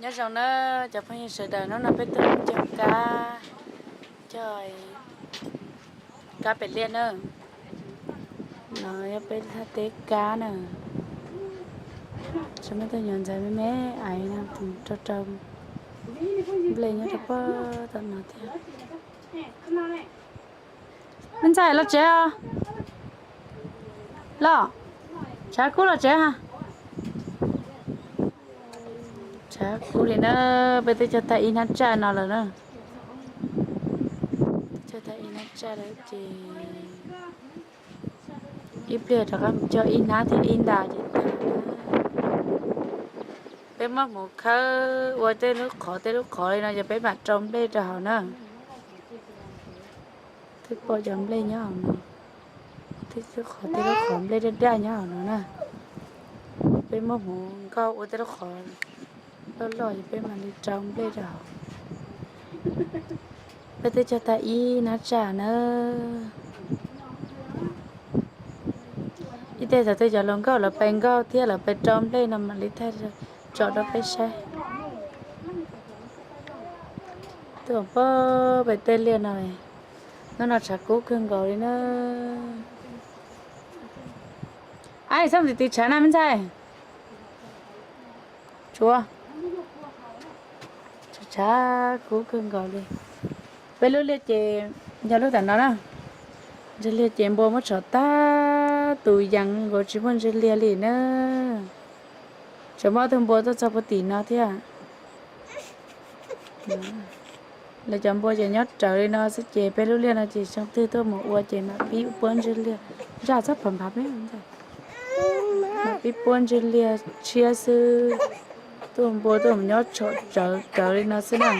Nyob zoo na cov phooj ywg sawv daws, hnub no peb tuaj cog kab, cog kab pem liaj na. No yog peb thaj teb kab na. Tsis muaj tuaj nyuam ntxhais me me aiv no rau rau nplej nyob rau puag tom no thiab. Me ntxhais los tsev os. Los, tshav kub los tsev ha. Tshav kub li na, peb twb cog tag ib hnab tsaj no lawm na. Twb cog tag ib hnab tsaj lawm ces ib pliag rov qab mus cog ib hnab thiab ib nta ces tag. Peb muab hmuv khawb ua tej lub qhov tej lub qhov li no ces peb mam rau nplej rau hauv na. Twb pom cov nplej nyob hauv no, twb qhov tej lub qhov nplej daj daj nyob hauv no na. Peb muab hmuv nkauj ua tej lub qhov loj loj es peb mam li rau nplej rau hauv. Peb twb cog tag ib hnab tsaj na. Ib teg thaum twg cov hluas nkauj lawv pais nkauj thiab lawv pais rau nplej no mam li thaij tso rau peb saib. Tuaj pem tej liaj no, hnub no tshav kub kawg nkaus li na. Aib, txhob tiv tiv tshav na me ntxhais. Tsuav, tshav kub kawg nkaus li. Peb lub liaj ces yog lub tam no na. Ntsej liaj ces npua muab tshov tag tus yees nkaus tsis muaj ntsej liaj li na. Tseem muaj ob tug npua tuaj txog puag tim no thiab. Lawv cov npua ces nyob raws li no xwb ces peb lub liaj no ces xyoo twg tuaj mus ua ces mam pib puab ntsej liaj. Zaj txhob pam npav peb, mam pib puab ntsej liaj tshiab xwb. Tuaj npua tuaj mus nyob tshov rawv rawv li no xwb na.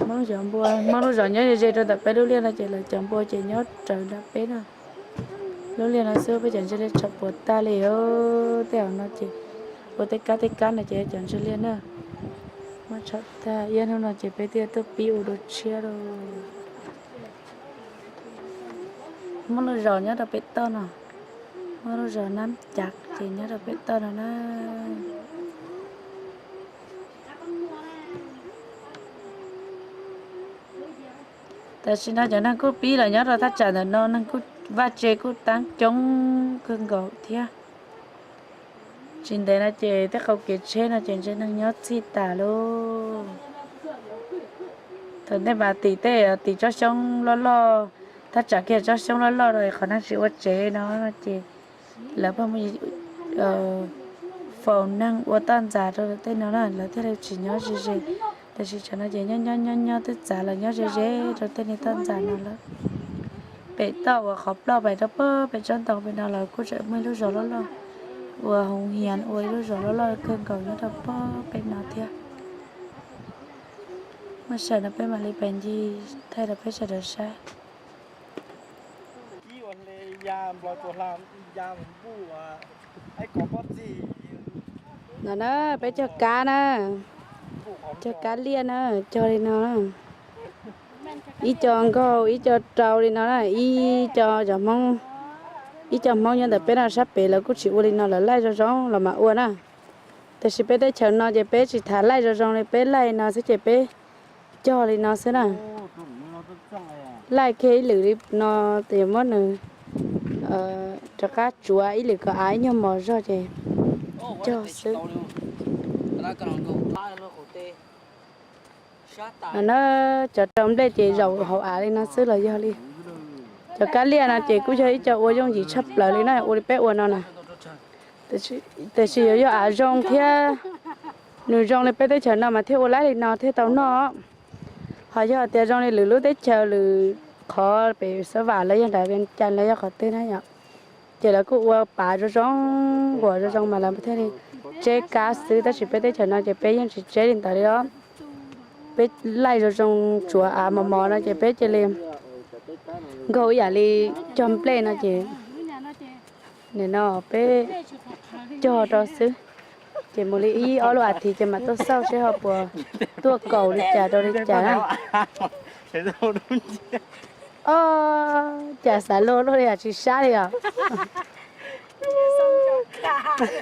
Hmoob cov npua, Hmoob lub zos nyob ze ze rau ntawm peb lub liaj no ces lawv cov npua ces nyob raws nram peb no. Lub liaj no xwb peb cov ntsej liaj tshov puas tag li os. Tej hauv no ces ua tej kab tej kab no ces cov ntsej liaj na. Muab tshov tag ib hnub no ces peb thiaj tuaj pib ua dua tshiab lauj. Muaj lub zos nyob rau pem toj no, muaj lub zos Nab Cav ces nyob rau pem toj no na. Tam sim no cov neeg kuj pib los nyob rau thaj tsam ntawm no, neeg kuj vaj tse kuj tab coob kawg nkaus thiab. Tsis ntev no ces tej qhov kev tsheb no ces ntshe neeg nyob txhij tas lauj. Thaum ntej mas tim tej tim tsob xyoob loj loj, thaj tsam kiag tsob xyoob loj loj rau qhov neeg tsis ua tsev no no ces lawv pheej muaj faus neeg ua toj ntxas rau tej no na, lawv thiaj li tsis nyob ze ze. Tam sim tsam no ces nyob nyob nyob nyob twb txav los nyob ze ze rau tej niag toj ntxas no lawm. Pem toj uas qhov ploj pais rau pem tsob ntoo pem no los kuj tseem muaj ib lub zos loj loj uas hoov hias ua ib lub zos loj loj kawg nkaus nyob rau pem no thiab. Muaj sij hawm no peb mam li pais ncig thaij rau peb sawv daws saib. No na, peb cog kab na, cog kab liaj na, cog li no na. Ib co nkaug ib co rau li no na, ib co cov Hmoob, ib co Hmoob nyob ntawm peb no sab pem lawv kuj tsis ua li no, lawv laij zoo zoo los mas ua na. Tiam sis peb teb chaws no ces peb tsis tham laij zoo zoo li, peb laij no xwb ces peb cog li no xwb na. Laij kiag ib lwm li no ces muab nws rov qab tsuav ib lwm kom av ib nyuag mos zog ces cog xwb. No na, cov rau nplej ces zaum hauv av li no xwb los yog li. Cov kab liaj no ces kuj yog ib co ua yooj yim tshaj plaws li na, ua li peb ua no na. Tiam sis yuav yog av zoo thiab nws zoo li peb teb chaws no mas thiaj ua laij li no thiaj tau noj. Ho yog tias zoo li lwm lub teb chaws lwm qhov pem Xab Vam los yog nram Vias Cas los yog qhov twg na yom, ces lawv kuj ua pav zoo zoo, nquam zoo zoo mas lawv thiaj li tseb kab xwb, tab sis peb teb chaws no ces peb yeej tsis tseb li ntawd li os. Peb laij zoo zoo tsuav av mos mos no ces peb cia li nkaug ib yam li cog nplej no ces nim no peb cog rau xwb, ces mus li ib ob lub as thiv ces mam tuaj xauj seb ho puas tuaj kaus li cas rau li cas na. Os, cas xav luag luaj li os, tsis sab li os.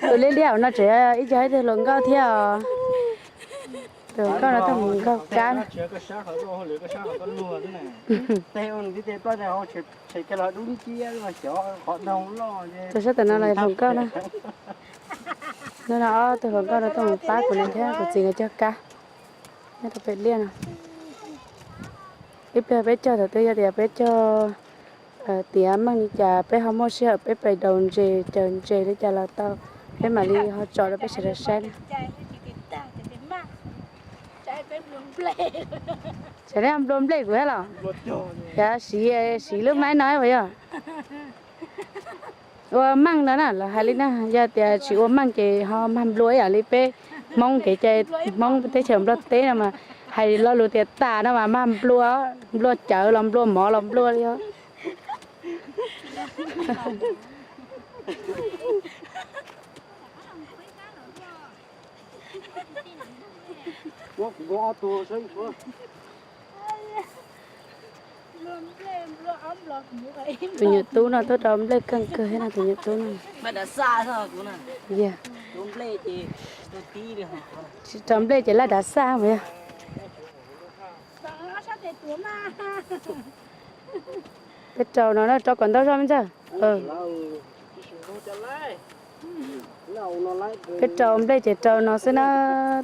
Tus liab liab no tseem ib co ib tug hluas nkauj thiab os. Tus hluas nkauj no tuaj mus nkaug kab. Tus sab tom no los hluas nkauj na. Hnub no ob tug hluas nkauj no tuaj mus pab kuv niam thiab kuv txiv nkawd cog kab nyob rau pem liaj no. Ib pliag peb cog thaum twg yog tias peb cog tiav meej li cas peb ho muaj sij hawm peb pais daus ntses caws ntses li cas los tau, peb mam li ho tso rau peb sawv daws saib na. Tseem nplua nplej kuv thiab los? Siv, siv lub maib no puas yog? Ua meej no na, lawv hais li na, yog tias tsis ua meej ces ho mag nplua ib yam li peb Hmoob kev cai, Hmoob teb chaws Nplog teb no mas hais lo lus tias tas no mas mag nplua, nplua cawv los nplua mov los nplua li os. Tus nyuam tub no tuaj rau nplej keej kawg thiab no, tus nyuam tub no. Yog, tsis rau nplej ces laj dav xaj mas yog. Peb rau no na, rau kom ntau zog me ntxawg. Peb rau nplej ces rau no xwb na,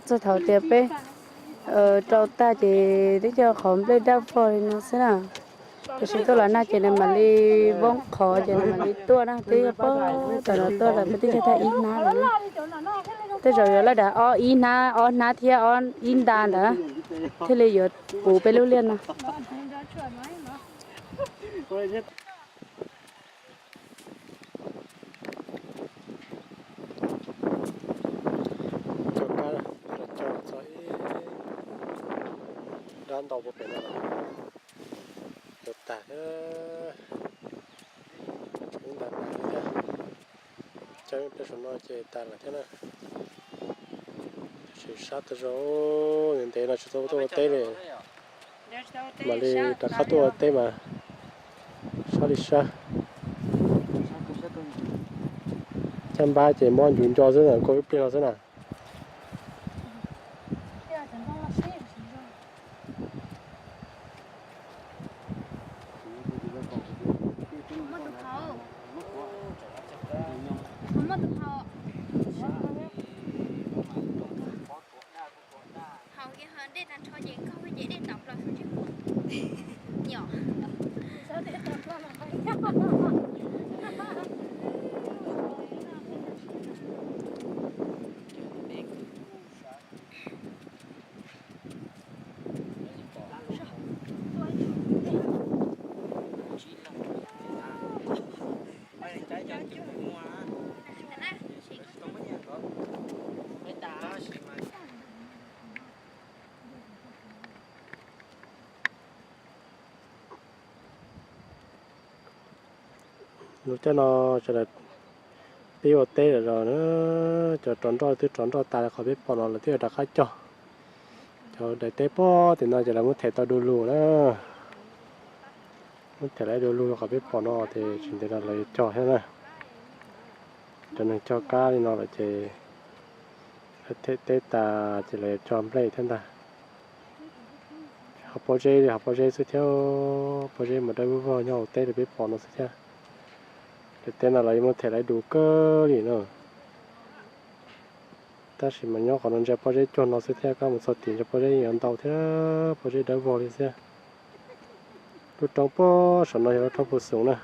txog thaum tias peb rau tag ces twb coj qhov nplej dawb vog li no xwb na. Tam sim tuaj los nag ces nws mam li voob qhov ces nws mam li tuaj na, twb yog pab tam no tuaj los peb twb cog tag ib hnab lawm na. Tej zaum yuav laj dav ob ib hnab, ob hnab thiab ob ib nta ntawd thiaj li yuav puv peb lub liaj no. Cog kab, cog txog ib dab ntau puag pem no, cog tag thiab, ib nta nta thiab. Cog peb saum no ces tas lawm thiab na. Tab sis sab tas zog, ntev ntev no tsis tau tuaj ua teb li. Mam li rov qab tuaj ua teb mas sab li sab. Caj npab ces muab ncuv nco xwb na, koj ib pliag no xwb na. Haus kiag ho dej tag nrho ces nkaug ces dej tom plaws xwb. Nyom. Lub caij no sawv daws pib ua teb lawm los na, cov rov nroj twb rov nroj tas lawm, qhov peb pom no lawv twb rov qab cog. Cov daim teb pob tim no ces lawv muab them tau du lug na. Muab them lawv du lug qhov peb pom no ces tsis ntev no lawv yuav cog thiab na. Cov neeg cog kab li no lawm ces lawv them teb tas ces lawv yuav cog nplej thiab ntag. Ho pob zeb li, ho pob zeb xwb thiab, pob zeb mas dawb vog nyob hauv teb li peb pom no xwb thiab. Daim teb no lawv yuav muab them lawv du kawg li no. Tab sis mas nyob qhov no ntsia pob zeb cuag no xwb thiab, koj mus txog tim ntsia pob zeb yeej yuav ntau thiab, pob zeb dawb vog li xwb. Lub roob pob saum no yog lub roob Phu Xoom na.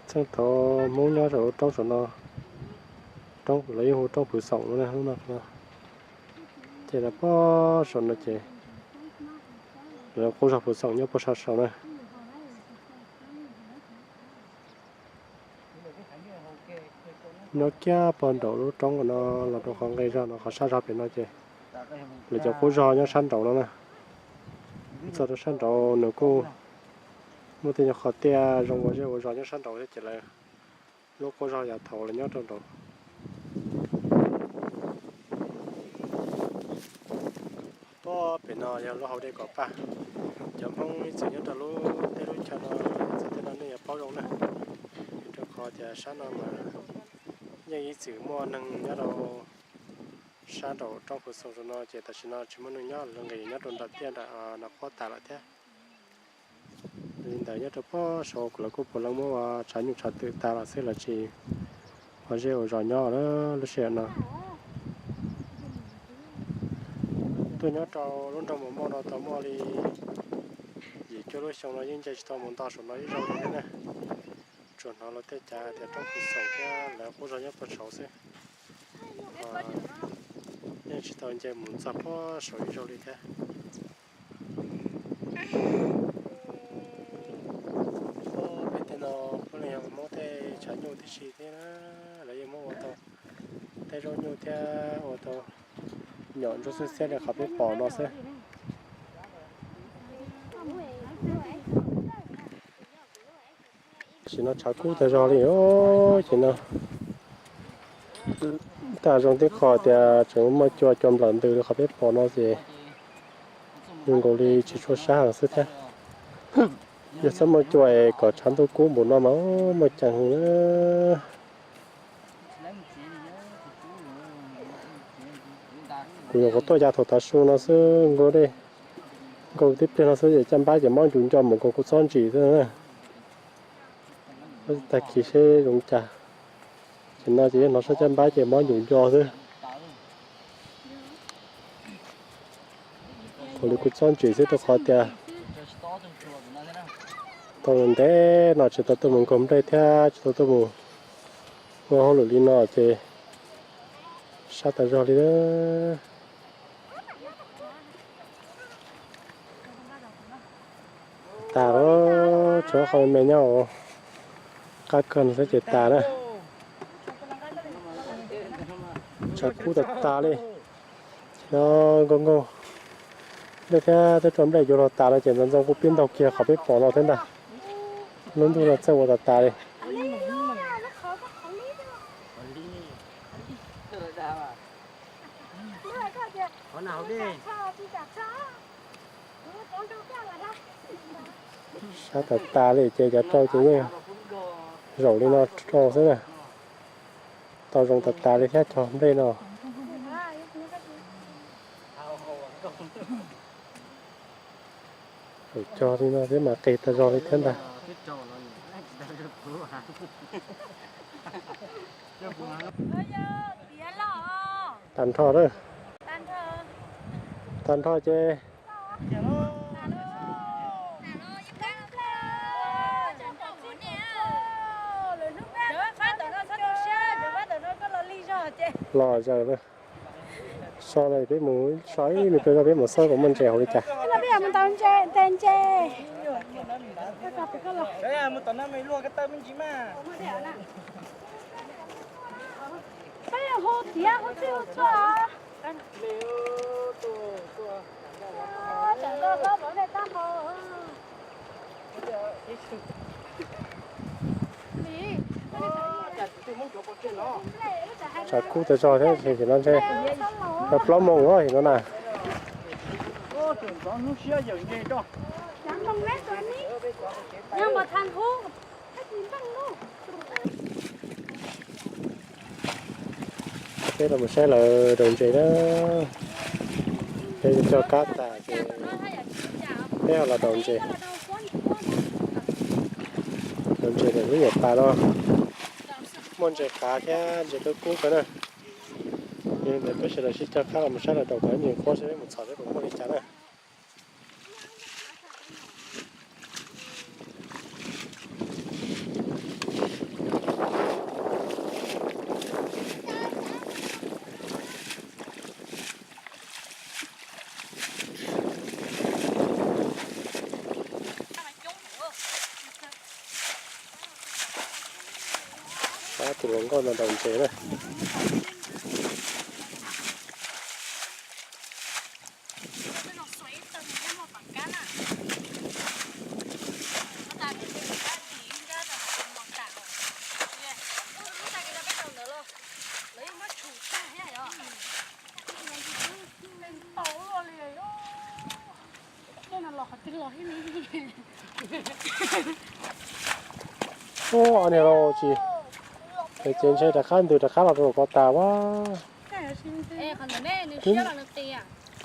Txheej thaum Hmoob nyob saum lub roob saum no, roob lawv yeej hu roob Phu Xoom no na, lub no. Ces lawv pob saum no ces lawv qub zog Phu Xoom nyob puag sab saud na. Nyob kiag puag nraum lub roob no los rau qhov nqes zog no, qhov sab zog pem no ces lawv cov qub zog nyob sab nraud no na. Txog rau sab nraud nws kuj muaj tej nyuag qhov tiaj zoo ua zej ua zos nyob sab nraud thiab ces lawv lub qub zog yav thaud lawv nyob rau nraud. Pob pem no yog lub hauv dej Kom Paj. Cov Hmoob ib txwm nyob rau lub teb lub chaw no, txawm tej no nej yuav paub zoo na, vim rau qhov tias sab no mas yeej ib txwm muaj neeg nyob rau sab nraum roob Phu Xoom no ces tam sim no tsis muaj neeg nyob, lawv nqis nyob rau nram tiaj nram no qhuab tas lawm thiab. Li ntawd nyob rau pob saud kuv los kuj puav leej muab ua tshav nyuj tshav twm tas los xwb, lawv tsis ua zej ua zos nyob lub sij hawm no. Tuaj nyob rau lub nroog Mus Moj no tau muaj li yim cuaj lub xyoo no yeej nce tsis tau mus nto saum no ib zaug li thiab na. Tsuas hnov luag tej cav tias roob Phu Xoom thiab lawv qub zog nyob puag saud xwb, yeej tsis tau nce mus txog puag saud ib zaug li thiab. Pem tej no puav leej yog Hmoob tej tshav nyuj tib si thiab na, lawv yeej muab ua tau tej zaub nyuj thiab ua tau nyom ntsuab xwb xiab li qhov peb pom no xwb. Tam sim no tshav kub tag zog li os, ces no tas zoo tib qho tias tseem muaj cua cua nplawm ntws li qhov peb pom no ces zoo nkaus li tsis tshua sab heev xwb thiab. Yog txhob muaj cua es kom tshav ntuj kub npaum no mas muaj ceem heev na. Kuv nyuam qhuav tuaj ya thaum tav su no xwb, nkaus dej nkaus tib pliag no xwb ces caj npab ces mob ncuv nco mus nkaus kuv txob ntsim xwb na. Tag kis seb zoo cas, ces no ces yog hnov sab caj npab ces mob ncuv nco xwb. Ua li kuv txob ntsim xwb rau qhov tias tau ntev no tsis tau tuaj mus nkaug nplej thiab tsis tau tuaj mus ua hauj lwm li no ces sab tas zog li. Tas lawm, tsuas qhov me me nyob qab kawg no xwb ces tas na. Tshav kub tas tas li. Ces no nkaug nkaug nplej thiab twb rau nplej yuav luag tas no ces ntxoov ntxoo kuj pib ntaug kiag qhov peb pom no thiab ntag. Lub ntuj no txawj ua tas tas li. Sab tas tas li ces cov rau ces yeej zaum li no rau xwb na. Tau zoo tas tas li thiab cov nplej no. Zaum cog li no thiab mas qis tas zog li thiab ntag. Tag nrho lawm. Tag nrho ces los zaws lawm. So no peb mus so ib me pliag zog peb mus xauj kom muaj ntses hauv li cas. Tshav kub tas zog thiab ces no ntshe yog plaub moos os no na. Peb los mus saib lawv daus ntses na. Peb cog kab tas ces peb ho los daus ntses. Daus ntses ntawm lub nyuam pas no muaj ntses qav thiab ntses kub kub kawg na. Yog li ntawd peb sawv daws sib cog kab los mus saib lawv daus cov ntses qub seb peb mus txhom seb puas muaj li cas na. Pab tus hluas nkauj no daus ntses na. Ub, niag laus tsis, ces ntshe rov qab ntws rov qab los rau ko tas ua.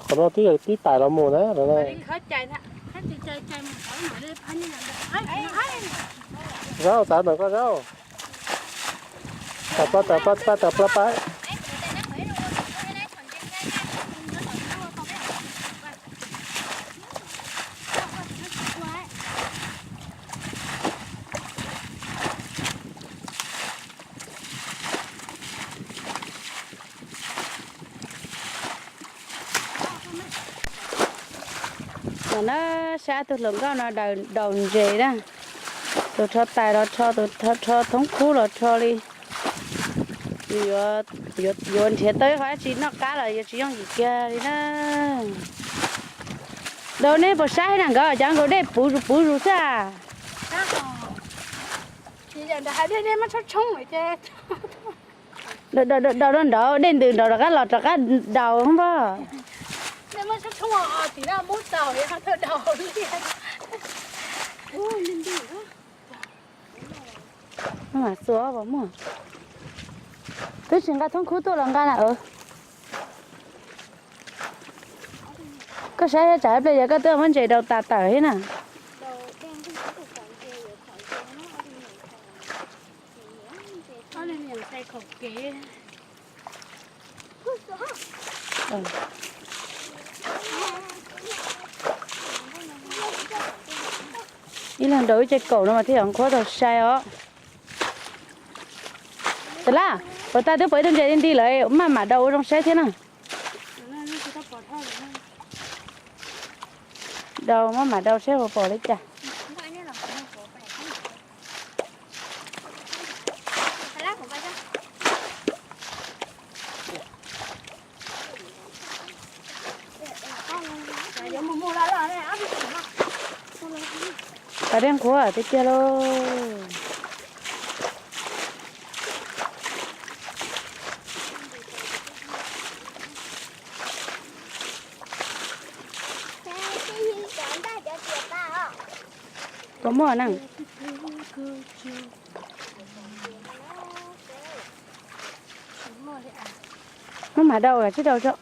Qhov no twb yog pib pais los mus na. Zaub, xav ntawm koj zaub. Tawm plaws, tawm plaws, tawm plaws pais. Tam no sab tug hluas nkauj no daws daus ntses na. Tus rho tais los rho, tus rho thoob khub los rho li. Yuav nrhiav tau ib qho dab tsi noj qab los yuav tsis yooj yim kiag li na. Daus, nej puas saib na, nkawd cov nkaus dej puv zus puv zus xwb a. Daus, daus nraud, dej ntws nraud rov qab los rov qab daus npog. Mas xua pom muaj. Twb tsis nqa thoob khub tuaj los nqa na. Koj saib tsam ib pliag yog koj twb muab ntses daus tas tawm thiab na. Ib leeg daus ib ce kaum no mas thiaj yuav qhuav tau sai os. Tab laj, puas tas twb pom ib tug ntses li nti lawm, maj mam daus ua zoo saib thiab na. Daus, maj mam daus saib puas pom li cas. Pas dej nqhuav tiag tiag lauj. Puas muaj na? Muab mam daus tsis daus tso.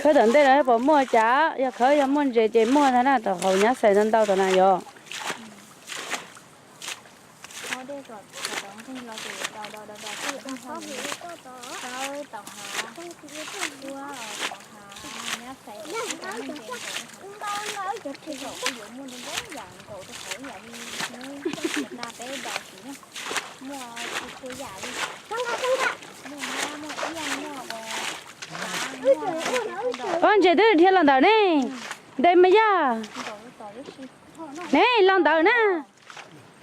Khawb tom ntej no puas muaj cas, yog khawb yog muaj ntses ces muaj ntag na, tom hauv nyab xais ntau ntau tom na yog. Ob, ntses twb dhia los ntawm ne, ntes mas yog ne, los ntawm na.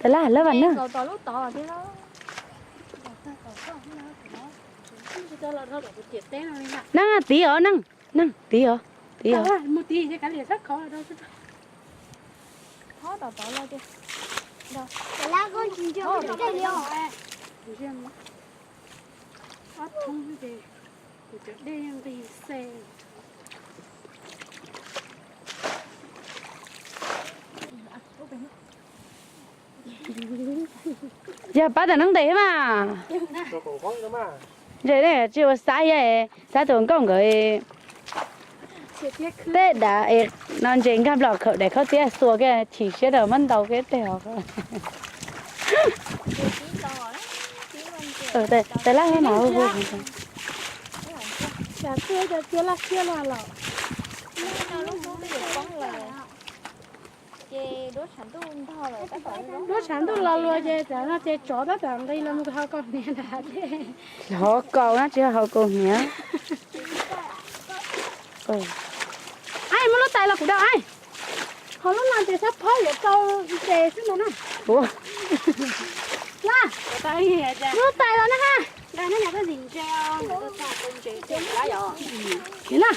Tab laj lawv vam na. Neeg tiv os, neeg, neeg tiv os, tiv os. Yog pab tam neeb ntes mas. Ntses ne tsis ua xav, xav tus nkauj nkawd tej dav no ntses nkag nplos khaum daim khaub tiab xuas kiag chim siab rau muab ntaus kiag tej hov. Tais lab mas hu hu. Duab tshav ntuj los luas ces tam no ces tsov tab tom nqis los mus haus kaus hniav ntag. Haus kaus na, tsis haus kaus hniav. Aib, muab lub tais los kuv daus aib. Ho lub no ces xab phob yuav rau ntses xwb ntag na. Ua, lub tais los na ha. Khiv na.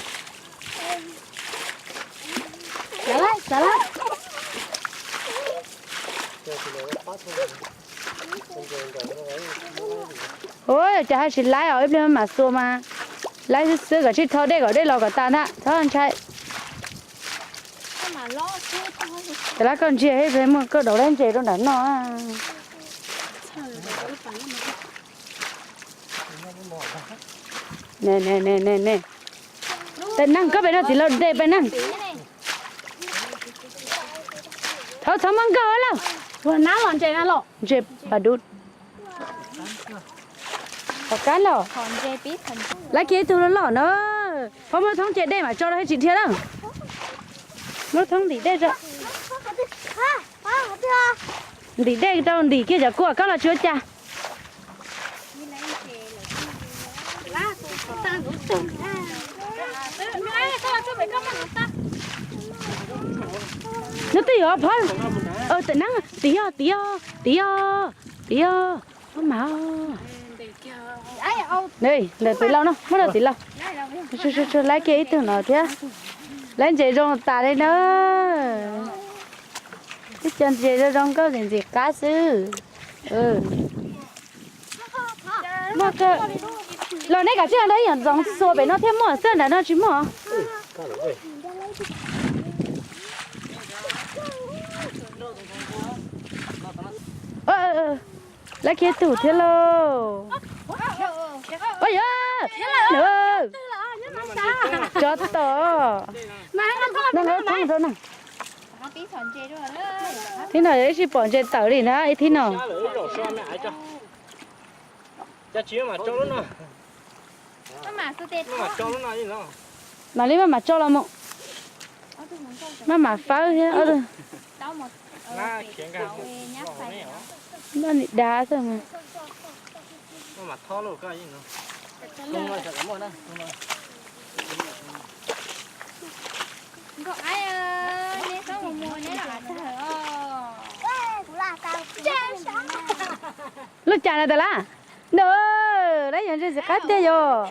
Xav lawm, xav lawm. Ua cas haj tsis laib os, ib pliag mam xuas mas laib xwb xwb, kom tsij thau dej kom dej los kom tas ntag, txhob ntshai. Tab lab koj ntsiag ib pliag muaj koj daus laib ntses rau nram no. Ne ne ne ne, peb neeg koj peb no txiv laus de peb neeg. Txhob txhob muab nkag lawm. Ua nab los ntses na los ntses pas dub. Qhov kab los. Laib kiag ib tug loj loj na. Phob muab thoob ce dej mam tso rau, tsis dhia lawm. Muab thoob ntim dej rau. Ntim dej rau, ntim kiag cov kua kab los tsis ua cas. Nws twb yuav phob. Tam neeb, tim yog, tim yog, tim yog, tim yog, phob mas. Ntawm txiv laus no, muab rau txiv laus. Laib kiag ib tug no thiab. Laib ntses zoo tas li na. Twb cov ntses zoo zoo nkauj ntxim ntxim qab xwb. Los nej kav tsij los ntawd, ib yam ntxoov xuas pem no thiaj muaj, xwb nram no tsis muaj. Laib kiag tus thiab lauj. Ua yog, tsov tom. Thib no ib sij pom ntses tawm li na, ib thib no. Mam li maj mam tso los mus. Maj mam fawb thiab. Maj nim dav xwb mas. Lub cas na tas lab? Nws, lab yog ntses qab tiag yog.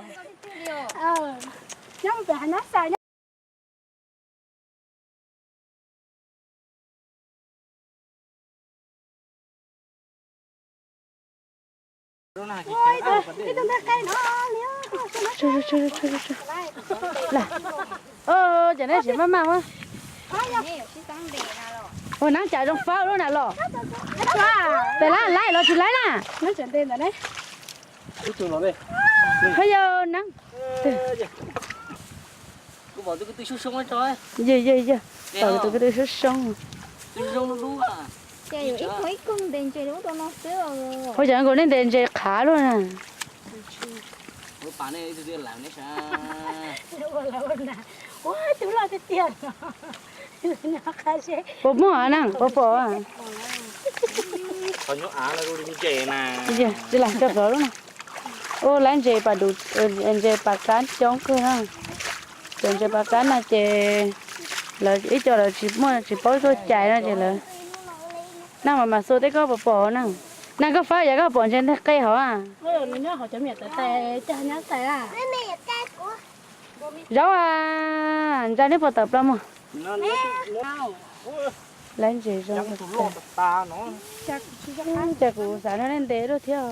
Ces neb tsis maj maj muab. Ua neeb cas zoo fawb lub na los. Pem lab laib los tsis laib na. Ho yog neeb. Yog yog yog, pom tus ko tw soob soob. Ua cas nkaus nej ntes ntses qhav luaj na. Puas muaj na, puas pom? Tsis lam coj plhuav lub na. Ua lawv ntses pas dub, ntses pas kab coob kawg na. Cov ntses pas kab no ces lawv ib co lawv tsis muaj tsis paub tuaj cais no ces lawv nag mas mas xua tej koj puas pom na. Nag koj fab yog koj pom ntses nteg qe hov. Zaub a, ntsa neb puas tawm plaws mus? Lawv ntses zoo. Cas kuv xav nrog nej ntes luaj thiab.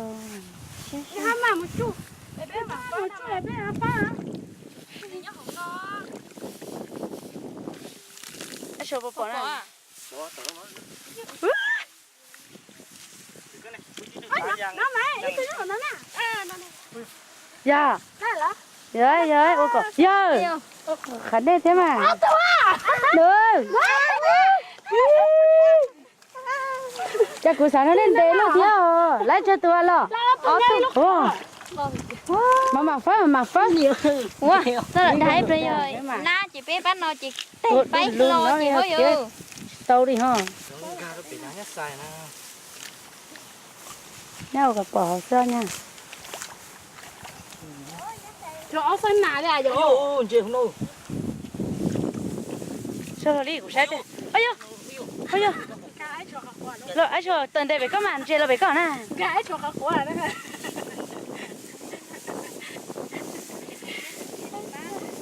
Ab, sawv puas pom na? Yog, yog, yog, ua kom yog. Qhav nej thiab mas. Cas kuv xav nrog nej ntes luaj thiab. Lawv tsawg tus los? Ob tug. Mam mam fawb, mam mam fawb. Ua, txoj lawm dag ib pliag yog nab ces peb pab no ces teg paib hlo ces ho yog tau li ho. Nyob ua kom pom hauv xwb nyab. Sawv los li kuv saib. Yog, yog, los ab tawm ntes pem koj mas, ntses los pem koj na.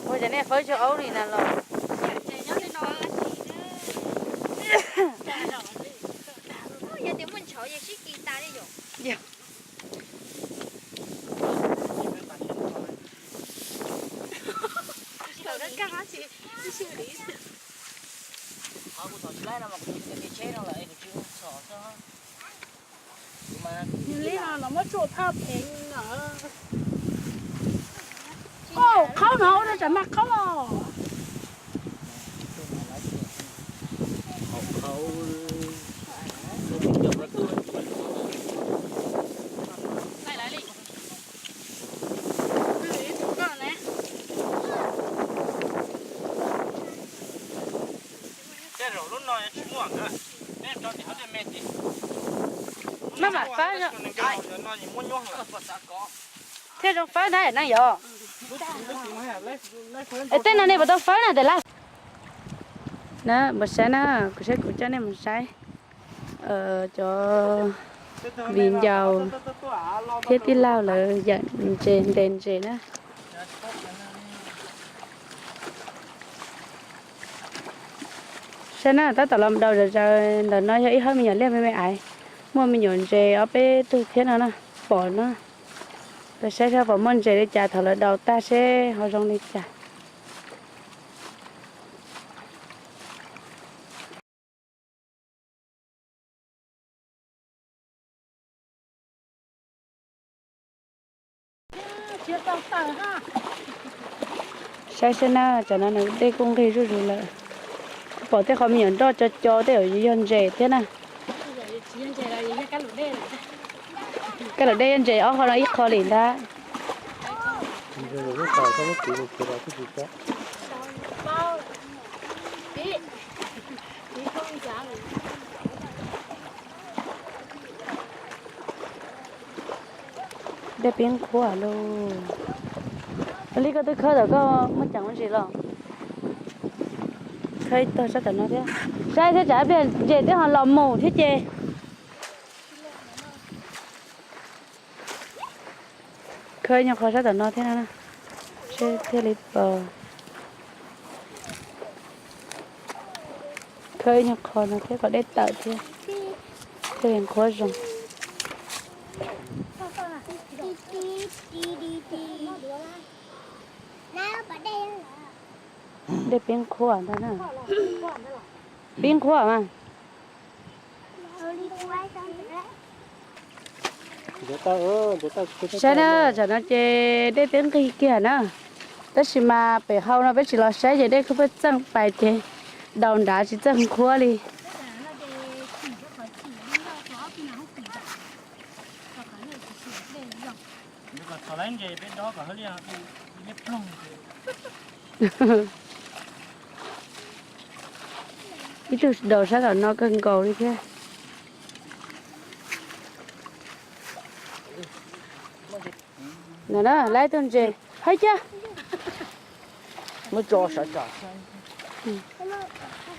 Ua cas nej fawb tsis aub li na los? Nws li no los muab tsuj phaj pheev no. Koj qhaub no ua rau tsam mag qhaub os. Maj mam fawb thiaj zoo fawb na neej yom. Es tej no nej puas tau fawb na tes laj? Na, mus saib na, kuv saib kuv coj nej mus saib cov viv ncaus thiab tij laug lawv yawm ntses ntes ntses na. Saib na, tab tom los daus zom zaws ntawm no yog ib hawb me nyuam liaj me me aiv, muaj me nyuam ntses ob peb tug thiab no na, pom no. Saib saib puas muaj ntses li cas thaum lawv daus tag seb ho zoo li cas. Saib saib na, tsam no nws dej kuj nqig zuj zus lawm. Kuj pom tej qhov me nyuam nroj co co tej yog ntses thiab na. Kab laum dej yog ntses ob qho no ib qho li ntag. Dej pib qhuav lauj. Li koj twb khawb tawm koj muaj ceem ua ntsis los? Khawb ib tog sab tom no thiab. Saib thiab tsam pliag ntses twb ho los mus thiab ces. Khawb ib nyuag qho sab tom no thiab no, seb thiaj li pom. Khawb ib nyuag qho no thiab kom dej tawm thiab, thiaj li qhuav zoo. Dej pib qhuav ntag na. Pib qhuav mas. Saib na, tam no ces dej twb nqig kiag na, tab sis mas pem hau no peb tsis los saib ces dej kuj pheej txeej pais ces daus nrad tsis txeej qhuav li. Ib tug daus sab tom no kawg nkaus li thiab. No na, laib tug ntses, haib cag.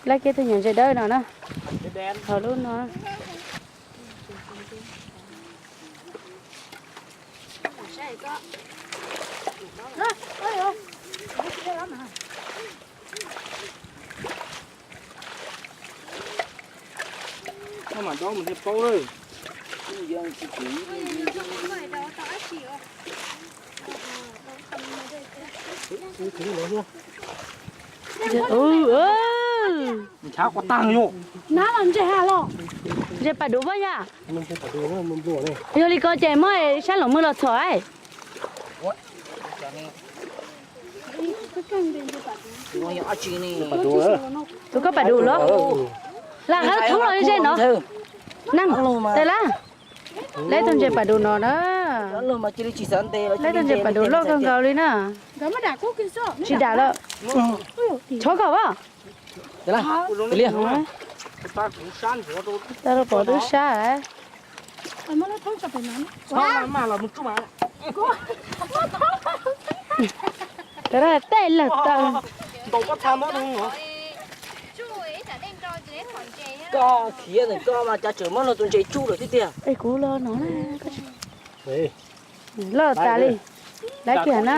Laib kiag tug nyuam ntses dawb no na. Hauv lub no. Koj mam dob mus thiaj paub lawm. Ntshav quav tag yom. Nab los ntses ha los. Ntses pas duv pab yam. Yog li ko ces muab sab los muag los txhom. Tus koj pas duv los? Lam hab thoob los ze no. Neeg, tes lab. Leb tug ntses pas duv no na. Leb tug ntses pas duv loj kawg nkaus li na. Tsis dam lawm. Chob kom as. Tau pom tub sab. Tej lawg taw. Koj khiav ntawm koj mas cas tseem muab luag tus ntses tsuj lawm thiab tiag. Es kuv los no na. Loj tas li. Laiv kiag na.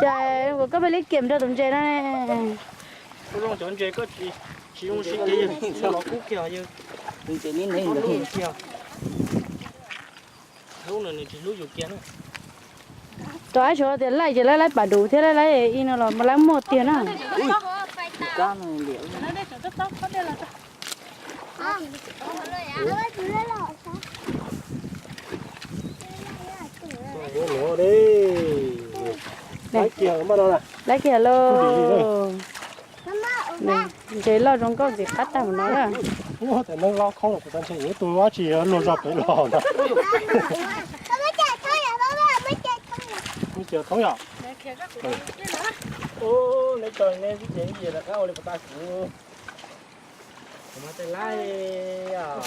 Cas koj pheej li kiam nrog tus ntses no ne. Ua zoo cov ntses koj tsis Tsis zoo siab ces yawg los kub kiag yawg. Tus ab suav tias laij ces laib laib pas duv thiab laib laib ib no los laib muaj tiag na. Laib kiag lauj. Ntses loj zoo nkauj ntxim qab tag mus no na. Ua tes neeg loj khoob los kuv tau ntshe yuav ib tug dab tsi luag zog pem los ntag. Thoob yom. Neb tso neb xwb ces ib yam rov qab ua li puas tau kuv. Kuv mas tej laib os.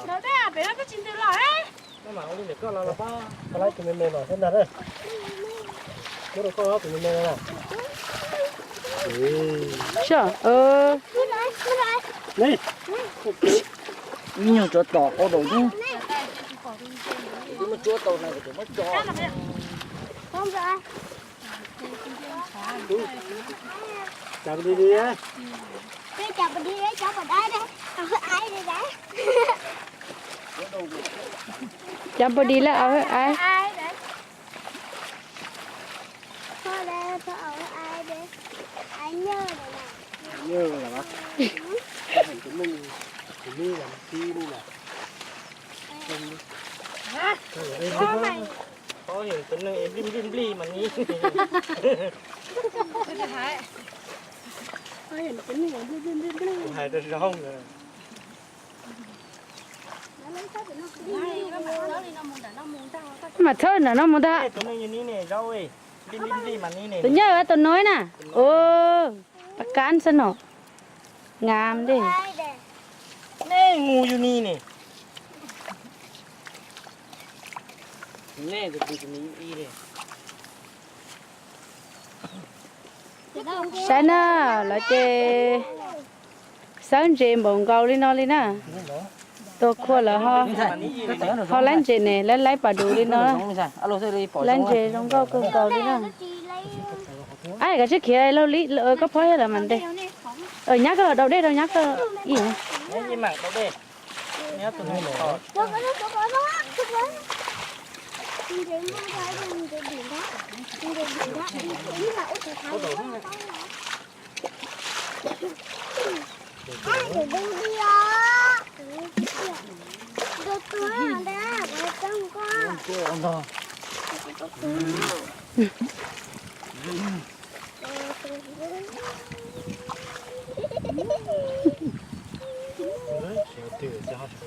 Maj mam ua li ntawm koj los los pob. Koj laib tus me me no xwb ntag na. Muab rau koj tus me me no na. Soj, ib nyuag tsuav tom qau daus xwb. Muab tsuab tau na, muab tso. Cov npau dis lawm. Tus neeg nplij nplij mas ni. Hais rau zoo. Mas txhawb nram no mus ntag. Tus nplij nplij mas ni ne. Tus nyob tus no na. Ua, qab xwb no. Ngam li. Nej mus yus ni ne. Nej tus tus ni ib li. Saib na, lawv ces xawb ntses npaum nkaus li no li na. Tua khua lawv ho laib ntses ne, laib laib pas duv li no. Laib ntses zoo nkauj kawg nkaus li na. Ab, koj tsib khiav laug li, koj phob yog lawv mas ntes. Nyab koj los daus dej rau nyab koj ib.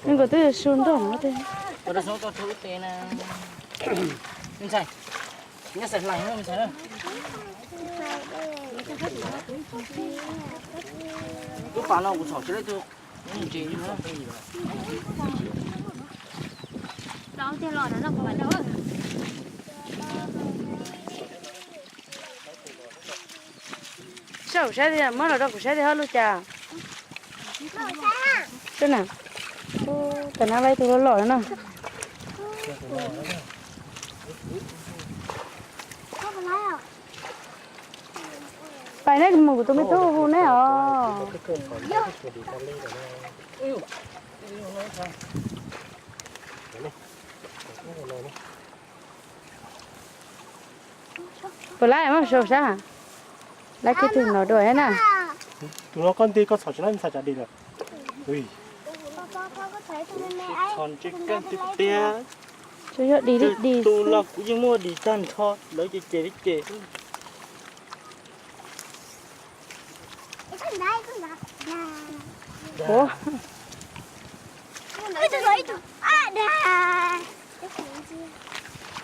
Nws kom twb su nrog no. Lub pas no kuv txhom tsis tau tus. Saib kuv saib tias, muab los rau kuv saib tias hab lub cas. Saib na, tam nab laib tus loj loj no na. Pais neb mus kuv tus me tub hu neb os. Puas laib mas sau sab. Laib kiag tus no dua thiab na. Tus no koj nti koj txhom tsis tau ntxhais cov dis lawm. Txhom ntsis kawg tiag tiag. Tsuas yog dis li dis. Tus los kuv yeej muaj dis tag nrho, lawv ces ces li ces.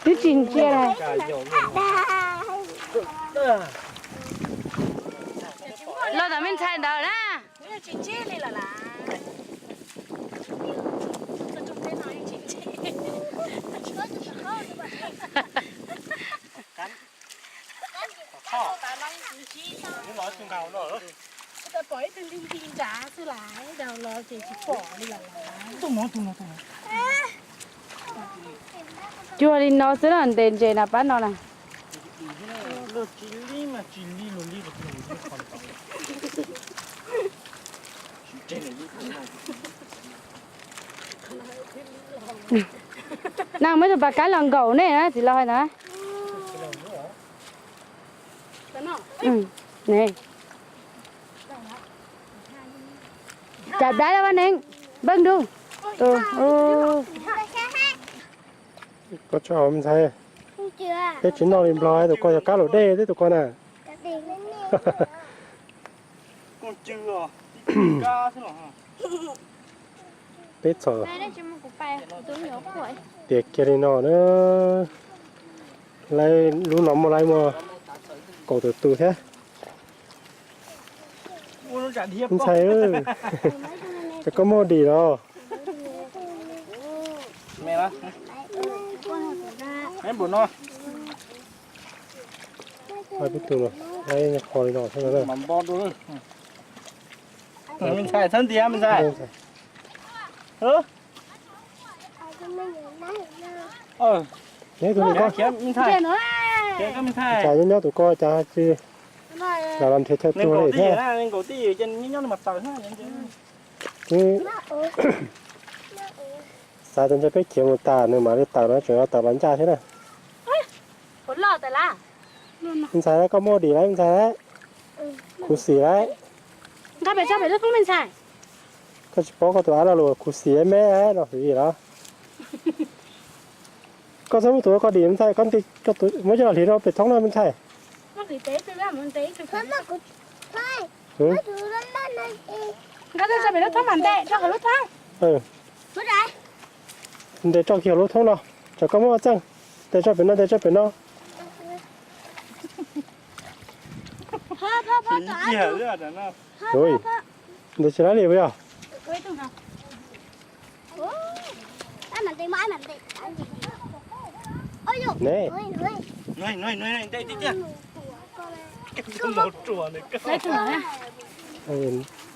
Twb tsis ntsia. Los tom me ntxhais ntawd na. Cuag li no xwb na, ntes ntses na pab no na. Nag muab tus pas kab los nkaum nej na, txiv laus hais na. Cas dab lawm Vaj Neeb, npaj nrug. Koj tso me ntxhais, peb tsis noj li nplog, tus ko yog kab laum dej thiab tus ko na. Peb txhom tiav kiag li no na. Lawv lub no muaj, lawv muaj kaum tawm tus thiab. Ntxhais, cas koj muaj dim los? Peb tus no, qho li no xwb na. Me ntxhais, txhob ntiav me ntxhais. Neb tus no, cas nyob nyob tus ko cas tsis los los nrhiav chaw tuag li thiab. Xav tias ntshe peb khiav mus tas nws mam li tawm no, tseem tawm los ncaj thiab na. Me ntxhais, koj muaj dim lawm me ntxhais, khuv xim lawm. Koj tsis paub koj tus av lo lus khuv xim me no xwb los? Koj txhob muab tus koj dim me ntxhais, koj muab coj los hliv rau pem thoob no me ntxhais. Ntes tso kiag hauv lub thoob no, tsam koj muab ua txeej. Ntes tso pem no, ntes tso pem no. Ntes tsis laib li puas yog? Ne,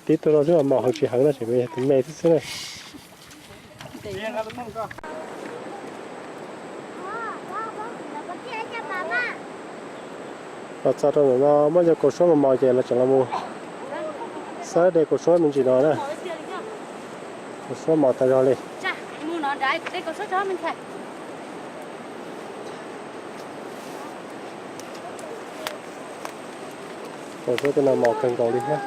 tib tug no xwb mas mos heev tsis heev no ces yog tus me xwb xwb na. Los txog rau ntawm no muab cov kaus suab mos mos ces lawv tseem los mus xawb de kaus suab me ntsis no na. Kaus suab mos tas zog li. Kaus suab tej no mos kawg nkaus li thiab.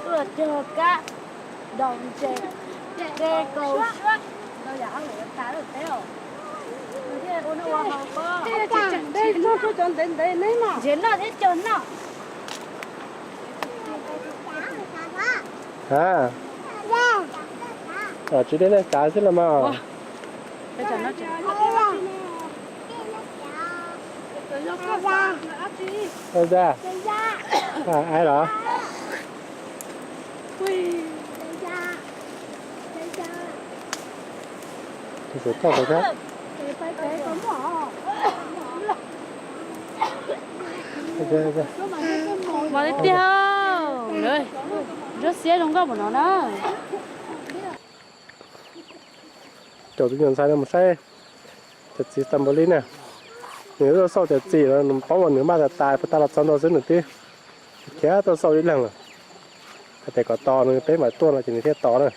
Tuaj cog kab, daus ntses, de kaus suab, no yam hauj lwm tas lawm peb os. Ntshe noj thiab cog noj. Ha, tsis de nej kav xwb los mas. Ua da, ai los. Tus koj tus kab. Mos tiag tiag, ntsuab xiab zoo nkauj npaum no na. Cov tub nyuam ntxhais no mus saib cov txiv tas npaum li na. Nws tuaj xauj cov txiv no nws paub uas nws maj tas tas, puas tas los txog ntua xwb nws twb khiav tuaj xauj ib leeg lawm. Hais tias kom tos nws peb mam tuaj no ces nws thiaj tos na.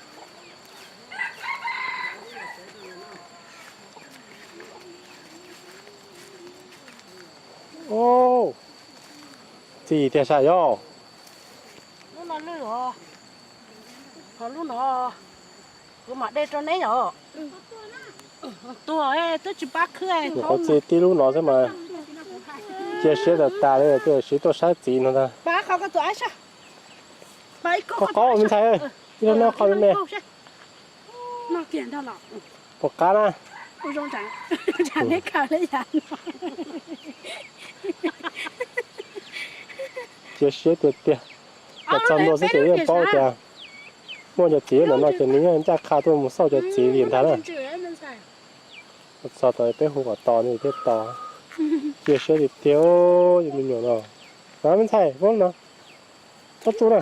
Txiv tiag sav yog. Lub no lwj os. Ho lub no kuv mam de rau neb yom. Tuag twb tsis pab khwb. Qhov txiv tib lub no xwb mas cia siab tas tas li, siv tuaj saib txiv no ntag. Qhov qhov me ntxhais, ib lub no qhov me me. Puas qab na? Cia siab tiag tiag. Los txog ntua xwb ces yeej paub tias muaj cov txiv ntawm no ces nws yeej ncaj qha tuaj mus xauj cov txiv li ntag na. Txog tau peb hu kom tos nws thiaj tos. Cia siab tiag tiag, yus me nyuam no. No me ntxhais, muab no. Txhob tsuj na.